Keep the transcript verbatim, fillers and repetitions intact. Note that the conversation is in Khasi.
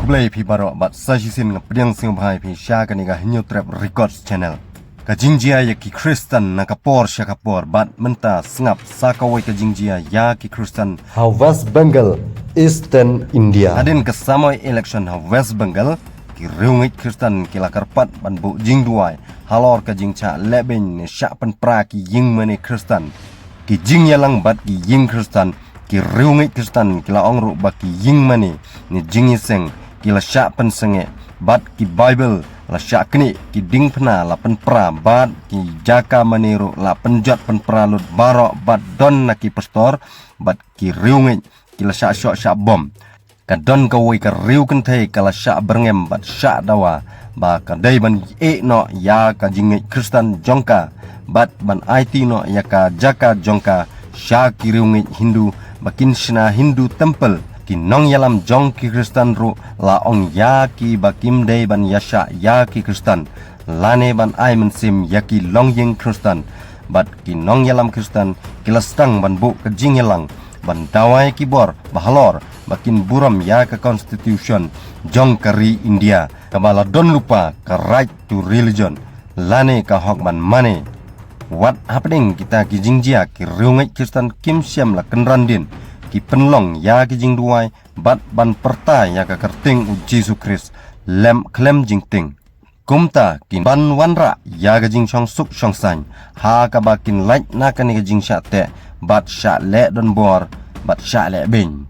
khublei phi baroh bad sa shisien nga pdiang sngewbha ïa phi sha kane ka Hynñiewtrep Records Channel. Ka jingjia ïa ki Khristan na ka por sha ka por bad mynta sngap sa kawei ka jingjia ïa ki Khristan ha West Bengal, Eastern India. Hadien ka samoi election ha West Bengal, ki riewngeit Khristan ki la kyrpad ban buh jingduwai halor ka jingshah lehbeiñ ne shah pynpra ki ïingmane Khristan. Ki jingïalang bad ki ïing Khristan, ki riewngeit Khristan ki la ong ruh ba ki ïingmane ne jingïaseng ki la shah pynsangeh bad ki Baibl la shah knieh, ki diengphna la pynpra bad ki jaka mane ruh la pynjot pynpra lut baroh bad don na ki pastor bad ki riewngeit ki la shah shoh shah bom. Ka don kawei ka riew kynthei ka la shah byrngem bad shah dawa ba ka dei ban ïeh noh ïa ka jingngeit Khristan jong ka bad ban aiti noh ïa ka jaka jong ka sha ki riewngeit Hindu ba kin shna Hindu temple. Ki nongïalam jong ki Khristan ruh la ong ïa ki ba kim dei ban ïashah ïa ki Khristan lane ban ai mynsiem ïa ki longïing Khristan. Bad ki nongïalam Khristan ki la sdang ban buh ka jingïalang ban dawa ïa ki bor ba halor ba kin burom ïa ka constitution jong ka ri India kaba la don lypa ka right to religion lane ka hok ban mane. Wat hapdeng kita ki jingjia, ki riewngeit Khristan kim shym la kynran dien, ki pynlong ïa ki jingduwai bad ban pyrta ïa ka kyrteng U Jisu Khrist lem khlem jingtieng. Kumta kin ban wanrah ïa ka jingshongsuk shongsaiñ ha kaba kin lait na kane ka jingshah teh bad shah leh donbor bad shah lehbeiñ.